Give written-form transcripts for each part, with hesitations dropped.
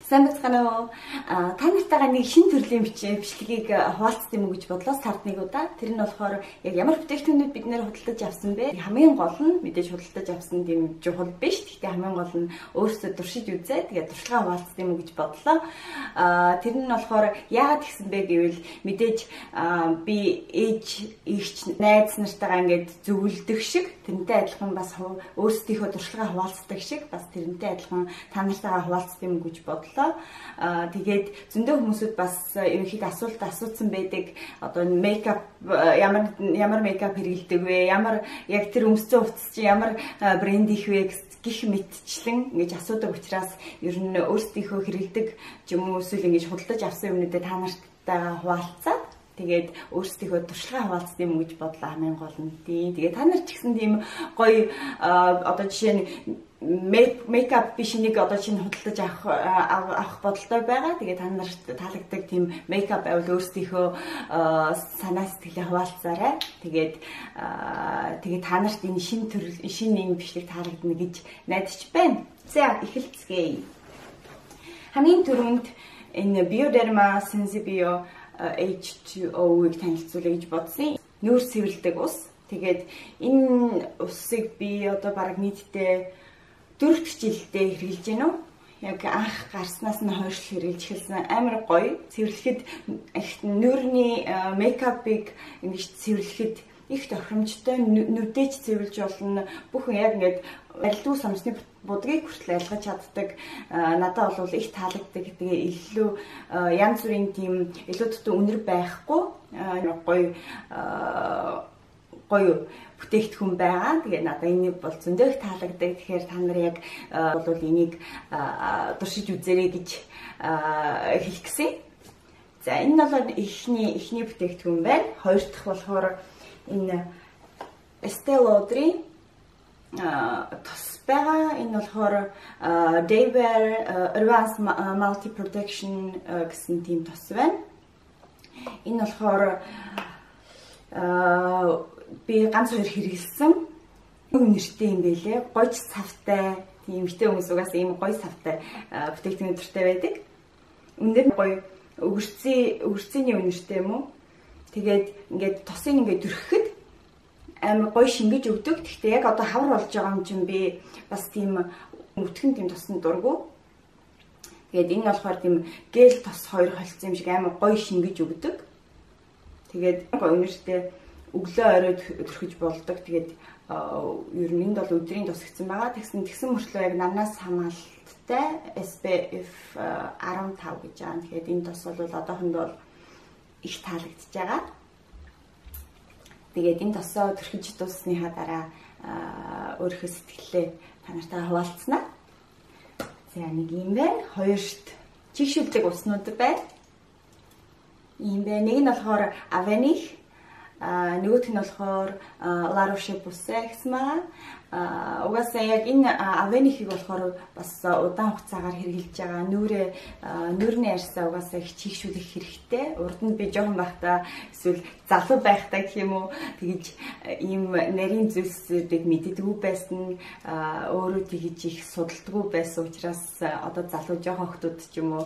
Сайн байцгаана уу? Та нартайгаа нэг шинэ төрлийн бичлэгийг хуваалцсан юм уу гэж бодлоо сард нэг удаа. Тэр нь болохоор яг ямар бүтээгдэхүүнүүд бид нэр худалдаж авсан бэ? Хамгийн гол нь мэдээж худалдаж авсан тийм чухал биш. Гэхдээ хамгийн гол нь өөрсдөө туршиж үзээ. Тэгээд туршлагаа хуваалцсан юм уу гэж бодлоо. Тэр нь болохоор яагаад тэгсэн бэ гэвэл мэдээж би ээж, эгч, найз нартайгаа ингээд зөвлөдөг шиг тэрнтэй адилхан бас өөрсдийнхөө туршлагаа хуваалцдаг шиг бас тэрнтэй адилхан та нартайгаа хуваалцсан юм уу гэж бодлоо. Тэгээд зөндөө хүмүүсүүд бас ерөнхийдөө асуулт асуусан байдаг. Одоо мейкап ямар мейкап хэрэглэдэг вэ? Ямар яг тэр өмссөн хувцас чи ямар брэнд их вэ гэх мэтчлэн ингэж асуудаг учраас ер нь өөрсдийнхөө хэрэглэдэг ч юм уу эсвэл ингэж худалдаж авсан юмнуудаа та нартайгаа хуваалцаад тэгээд өөрсдийнхөө туршлагаа хуваалцсан юм гэж бодлоо хамгийн гол нь. Тэгээд та нар ч гэсэн тийм гоё одоо жишээ нь мейкап биш нэг одоо чинь худалдаж авах бодолтой байгаа. Тэгээд та нарт таалагддаг тийм мейкап байвал өөрсдийнхөө санаа сэтгэлээ хуваалцаарай. Тэгээд тэгээд та нарт энэ шинэ төрөл шинэ энэ бичлэг таалагдана гэж найдаж байна. За эхэлцгээе. Хамгийн түрүүнд энэ Bioderma Sensibio H2O-ыг танилцуулъя гэж бодсон. Нүүр цэвэрлэдэг ус. Тэгээд энэ усыг би одоо бараг нийтдээ 4 жилдээ хэрэглэж байна уу? Яг анх гарснаас нь хойш хэрэглэж эхэлсэн. Амар гоё. Цэвэрлэхэд их нүүрний мейкапыг ингэж цэвэрлэхэд их тохиромжтой, нүдээч цэвэрлж болно. Бүх яг ингээд арилдгүй самсны будгийг хүртэл айлгаж чаддаг. Надад бол их таалагддаг. Тэгээ илүү янз бүрийн тийм илүү дутуу үнэр байхгүй гоё гоё бүтээгдэхүүн байгаа. Тэгээ надад энэ бол зөндөө их таалагддаг. Тэгэхээр та нар яг бол энийг туршиж үзээрэй гэж хэлэх гэсэн. За энэ нь бол эхний бүтээгдэхүүн байна. Хоёр дахь болохоор энэ Estee Lauder-ийн тос байгаа. Энэ болохоор Daywear Advanced Multi Protection гэсэн тийм тос байна. Энэ болохоор би ганц хоёр хэрэглэсэн. Үнэртэй юм байлээ. Гойч савтай. Тийм эмэгтэй хүмүүс угаасаа ийм гоё савтай бүтээгдэхүүн дуртай байдаг. Үнэр гоё өгөрцөний үнэртэй юм уу? Тэгээд ингээд тосыг ингээд түрхэхэд амар гоё шингэж өгдөг. Гэхдээ яг одоо хавар болж байгаа юм чинь би бас тийм өтгөн тийм тосны дургу. Тэгээд энэ болохоор тийм гел тос хоёр холцсон юм шиг амар гоё шингэж өгдөг. Тэгээд гоё үнэртэй өглөө орой түрхэж болдог. Тэгээд ер нь энд бол өдрийн тос гэсэн байгаа. Тэгсэн мөртлөө яг намнаас хамгаалттай SPF 15 гэж байгаа. Тэгэхээр энэ тос бол одоохондоо бол их таалагдж байгаа. Тэгээд энэ тосоо түрхэж дууссныхаа дараа өөрийнхөө сэтгэлээ та нартай хуваалцсанаа. За нэг юм байна. Хоёрт чигшүүлдэг уснууд байна. Ийм байна. Нэг нь болохоор Avene, нөгөөх нь болохоор La Roche-Posay гэсэн байгаа. Угаасаа яг энэ Avene-ийг болохоор бас удаан хугацаагаар хэрэглэж байгаа. Нүүрний арьсаа угаасаа их чигшүүлэх хэрэгтэй. Урд нь би жоохон байхдаа эсвэл залуу байхдаа гэх юм уу тэгэж ийм нарийн зүйлсүүдийг мэддэггүй байсан. Өөрөө тэгэж их судалдаггүй байсан учраас одоо залуу жоохон охтууд ч юм уу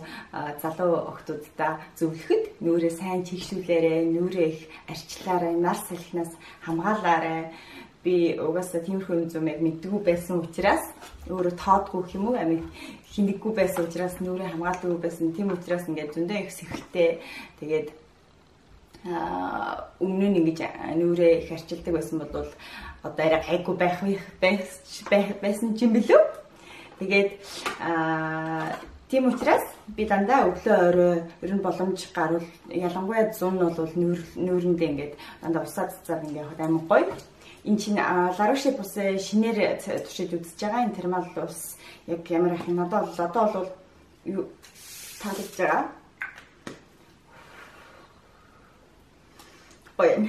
залуу охтуудаа зөвлөхөд нүүрээ сайн чигшүүлээрэй, нүүрээ их арчлаарай, нар салхинаас хамгаалаарай. Би угаасаа тиймэрхүү юм зүм яг мэддэггүй байсан учраас өөрөө тоодгүй юм уу амиг хинэггүй байсан учраас нүүрээ хамгаалдаггүй байсан. Тийм учраас ингээд зөндөө их сэхэлтэй. Тэгээд өмнө нь ингэж нүүрээ их арчилдаг байсан бол одоо арай гайгүй байх байсан ч юм билүү. Тэгээд тийм учраас би дандаа өглөө орой ер нь боломж гарвал ялангуяа зун бол нүүрэндээ ингээд дандаа усаа цацаад ингээд явахад амар гоё. Энэ чинь La Roche-Posay шинээр туршиж үзэж байгаа. Энэ термал ус яг ямар ах юм надад бол одоо бол таалагдж байгаа. Гоё.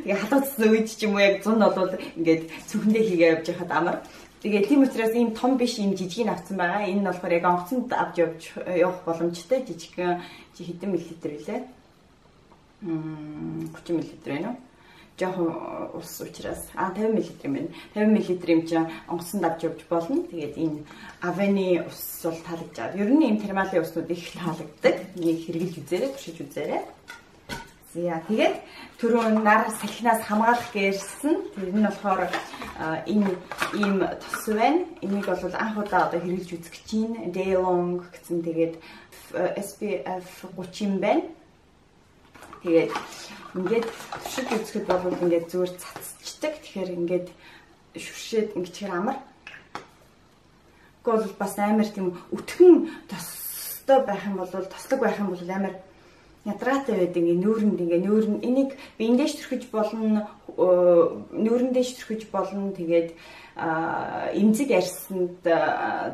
Тэгээ халууцсан үед ч юм уу яг зун бол ингээд цүнхэндээ хийгээ явж байхад амар. Тэгээ тийм учраас ийм том биш ийм жижигийг авсан байгаа. Энэ нь болохоор яг онгоцонд авч явах боломжтой жижигхэн хэдэн миллилитр билээ? 30 миллилитр байна уу? Жоохон ус учраас 50 мл юм байна. 50 мл юм чинь онгоцонд авч явж болно. Тэгээд энэ Avene ус бол таалагдж байгаа. Ер нь ийм термалын уснууд их таалагддаг. Энийг хэрэглэж үзээрэй, туршиж үзээрэй. За тэгээд түрүүн нар салхинаас хамгаалах гэрсэн. Тэр нь болохоор энэ ийм тос байна. Энийг бол анх удаа одоо хэрэглэж үзэх гэж байна. Day long гэсэн тэгээд SPF 30 юм байна. Тэгээд ингээд туршиж үзэхэд бол ингээд зүгээр цацчдаг. Тэгэхээр ингээд шүршээд ингэчихээр амар. Гэхдээ бол бас амар тийм өтгөн тостой байх юм бол тослог байх юм бол амар ядраатай байдаг. Ингээ нүүрэнд ингээ нүүрэн энийг биендээш түрхэж болно, нүүрэндээш түрхэж болно. Тэгээд эмзэг арьсанд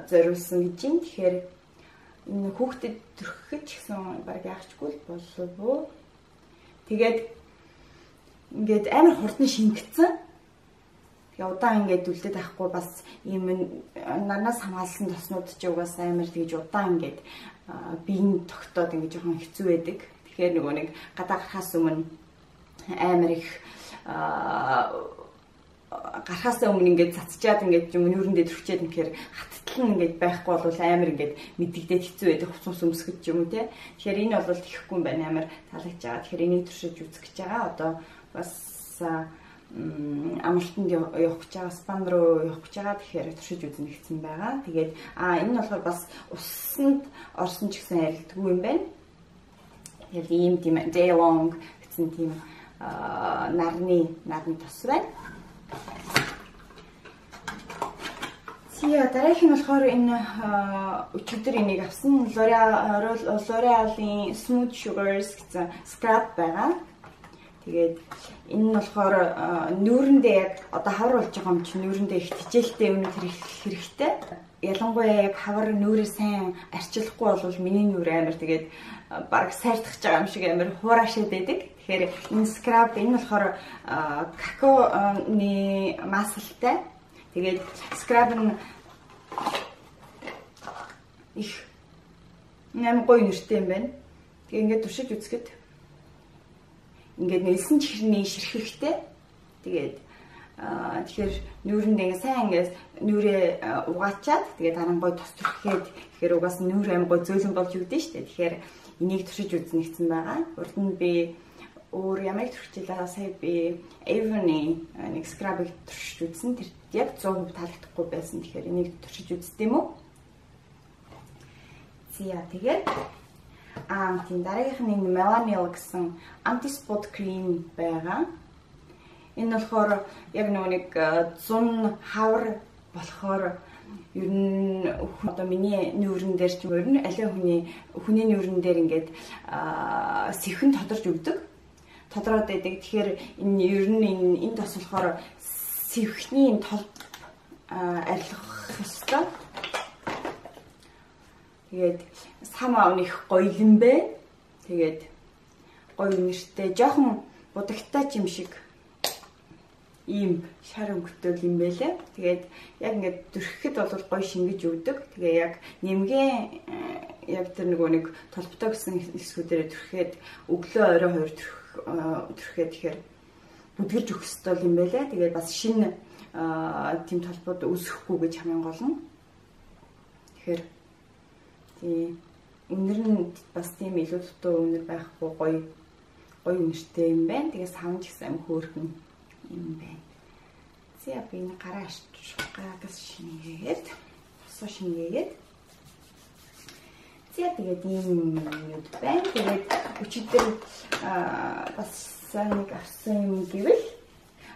зориулсан гэж юм. Тэгэхээр энэ хүүхдэд түрхэхэд ч гэсэн баг яахчгүй л болов уу. Тэгээд ингээд амар хурдан шингэцэн. Тэгээ удаан ингээд үлдээд авахгүй бас ийм нарнаас хамгаалсан тоснууд ч угаасаа амар тэгж удаан ингээд биеийн тогтоод ингээд жоохон хэцүү байдаг. Тэгэхээр нөгөө нэг гадаа гарахаас өмнө амар их гарахаас өмнө ингээд цацчаад ингээд юм нүүрэндээ түрхчээд инхээр хаттал нь ингээд байхгүй бол амар ингээд мэдэгдээд хэцүү байдаг, хувцас өмсгөж юм те. Тэгэхээр энэ бол тэхгүй юм байна, амар таалагдж байгаа. Тэгэхээр энийг туршиж үзэх гэж байгаа. Одоо бас амралтанд явах гэж байгаа, спан руу явах гэж байгаа. Тэгэхээр туршиж үзнэ гэсэн байгаа. Тэгээд энэ нь болохоор бас усанд орсон ч гэсэн арилдаггүй юм байна. Тэгээд ийм тийм day long гэсэн тийм нарны тос байна. За дараагийнх нь болохоор энэ өчигдөр энийг авсан L'Oreal-ийн Smooth Sugars гэсэн scrub байгаа. Тэгээд энэ нь болохоор нүүрэндээ яг одоо хавар болж байгаа юм чинь нүүрэндээ их тижээлтэй юмнууд хэрэгтэй. Ялангуяа яг хавар нүүрээ сайн арчилахгүй бол миний нүүр амар тэгээд бараг сайртах байгаа юм шиг амар хураашаад байдаг. Тэгэхээр энэ scrub энэ болохоор какаоны маслтай. Тэгээд scrub нь их амар гоё нэртэй юм байна. Тэгээ ингээд туршиж үзэхэд ингээд нэлсэн чихэрний ширхэхтэй. Тэгээд тэгэхээр нүүрэнд ингээд сайн ингээд нүүрээ угаачаад тэгээд дараа нь гоё тос түрхэхэд тэгэхээр угаас нүүр аим гоё зөөлөн болж өгдөн шүү дээ. Тэгэхээр энийг туршиж үзнэ гэсэн байгаа. Урд нь би өөр ямыг түрхчихлээ. Сая би Avon-ы нэг scrub-ыг туршиж үзсэн. Тэр яг 100% таалагдахгүй байсан. Тэгэхээр энийг туршиж үзтiim үү? За тэгээд тийм дараагийнх нь энэ Melanil гэсэн anti-spot cream байгаа. Энэ болохоор яг нөгөө нэг зун хавар болохоор ер нь одоо миний нүүрэн дээр ч юм ер нь аливаа хүний нүүрэн дээр ингээд сэхэн тодорч өгдөг. Тодроод байдаг. Тэгэхээр энэ ер нь энэ тос болохоор сэвхний толб арилгах ёстой. Тэгээд сам аав их гоё юм бэ. Тэгээд гоё нэртэй, жоохон будагтай ч юм шиг ийм шар өнгөтэй юм байлээ. Тэгээд яг ингээд түрхэхэд бол гоё шингэж өгдөг. Тэгээ яг нэмгэн яг тэр нөгөө нэг толботой гэсэн хэсгүүдээрээ түрхэхэд өглөө орой хоёр түрхэхэд тэгэхээр бүдгэрж өгөх ёстой юм байлээ. Тэгээд бас шинэ тийм толбод үүсэхгүй гэж хамгийн гол нь. Тэгэхээр тийм үнэр нь бас тийм илүү дутуу үнэр байхгүй гоё гоё үнэртэй юм байна. Тэгээ савн ч гэсэн аим хөөрхөн юм байна. За би энэ гараа гараагаас шингээгээд тосоо шингээгээд за тэгээд ийм юмуд байна. Тэгээд өчигдөр бас нэг авсан юм гэвэл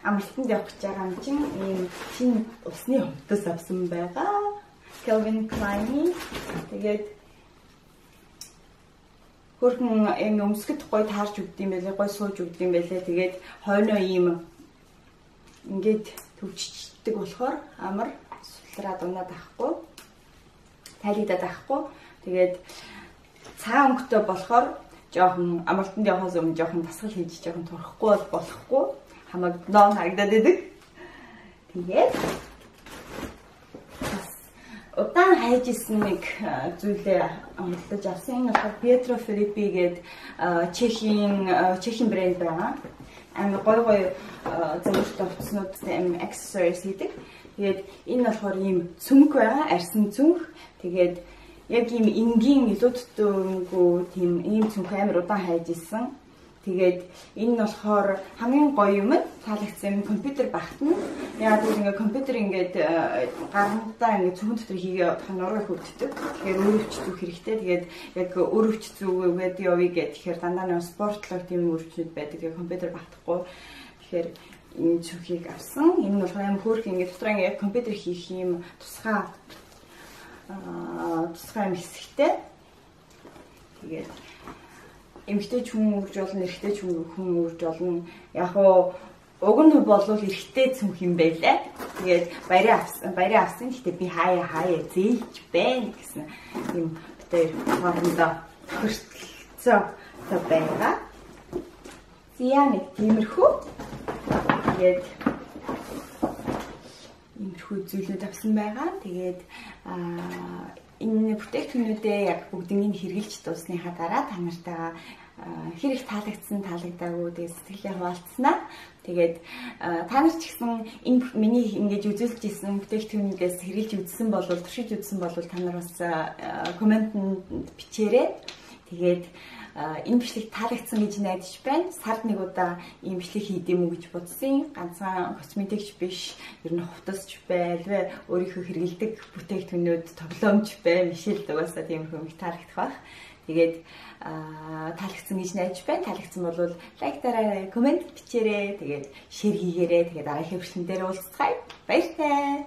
амралтанд явах гэж байгаа юм чинь ийм шинэ усны хувцас авсан байгаа. Calvin Klein. Тэгээд хөрхөн юм өмсгөд гоё таарч өгд юм байлээ, гоё сууж өгд юм байлээ. Тэгээд хойноо ийм ингээд төвччдэг болохоор амар сулраад унаад авахгүй, тайлагдаад авахгүй. Тэгээд цагаан өнгөтэй болохоор жоохон амралтанд явахаас өмнө жоохон дасгал хийж жоохон турахгүй бол болохгүй. Хамаг ноон харагдаад идэг. Тэгээд удаан хайж исэн нэг зүйлээ худалдаж авсан. Энэ болохоор Pietro Filippi гээд Чехийн брэнд байгаа. Амар гоё гоё зөвөртэй хувцснууд амар accessories хийдэг. Тэгээд энэ болохоор ийм цүнх байгаа, арьсан цүнх. Тэгээд яг ийм энгийн илүүдтөмгүй тийм ийм цүнх амар удаан хайж исэн. Тэгээд энэ нь болохоор хамгийн гоё юм нь таалагдсан юм компьютер багтана. Яагаад гэвэл ингээ компьютер ингээд гарантаа ингээ цүнхэн дотор хийгээ бодох нь нуруу их өвддөг. Тэгэхээр өөрөвч зүүх хэрэгтэй. Тэгээд яг өөрөвч зүүгээд явъя гэх тэгэхээр дандаа нэг спортлог тийм өөрөвчнүүд байдаг. Тэгээд компьютер багтахгүй. Тэгэхээр энэ цүнхийг авсан. Энэ нь болохоор амар хөөрхөн ингээ дотор ингээ яг компьютер хийх юм тусгай юм хэсэгтэй. Тэгээд эмэгтэй ч хүн үрж болно, эрэгтэй ч хүн үрж болно. Яг уу уг нь болвол эрэгтэй цүнх юм байлаа. Тэгээд баярын авсан. Гэхдээ би хаяа зээлж байна гэсэн юм битээр хоорондоо тохиролцоо байгаа. Зя нэг тиймэрхүү. Тэгээд иймэрхүү зүйлүүд авсан байгаа. Тэгээд энэ бүтээгдэхүүнүүдээ яг бүгднийг хэрэгжилж дуусныхаа дараа та нартайгаа хэр их таалагдсан, таалагдаагүй тэгээд сэтгэлээ хуваалцсанаа. Тэгээд та нар ч гэсэн энэ миний ингэж үзүүлж исэн бүтээгдэхүүнүүдээс хэрэгжилж үзсэн бол, туршиж үзсэн бол та нар бас комментэнд бичээрэй. Тэгээд энэ бичлэг таалагдсан гэж найдаж байна. Сард нэг удаа ийм бичлэг хийдэм үү гэж бодсон. Ганцхан косметикч биш, ер нь хувцасч байлвэ, өөрийнхөө хэрэглэдэг бүтээгдэхүүнүүд тоглоомч бай, мишэл угаасаа тиймэрхүү юм их таалагдах байх. Тэгээд таалагдсан гэж найдаж байна. Таалагдсан бол лайк дараарай, коммент бичээрэй. Тэгээд шеэр хийгээрэй. Тэгээд дараагийн бичлэгэн дээр уулзцгаая. Баяртай.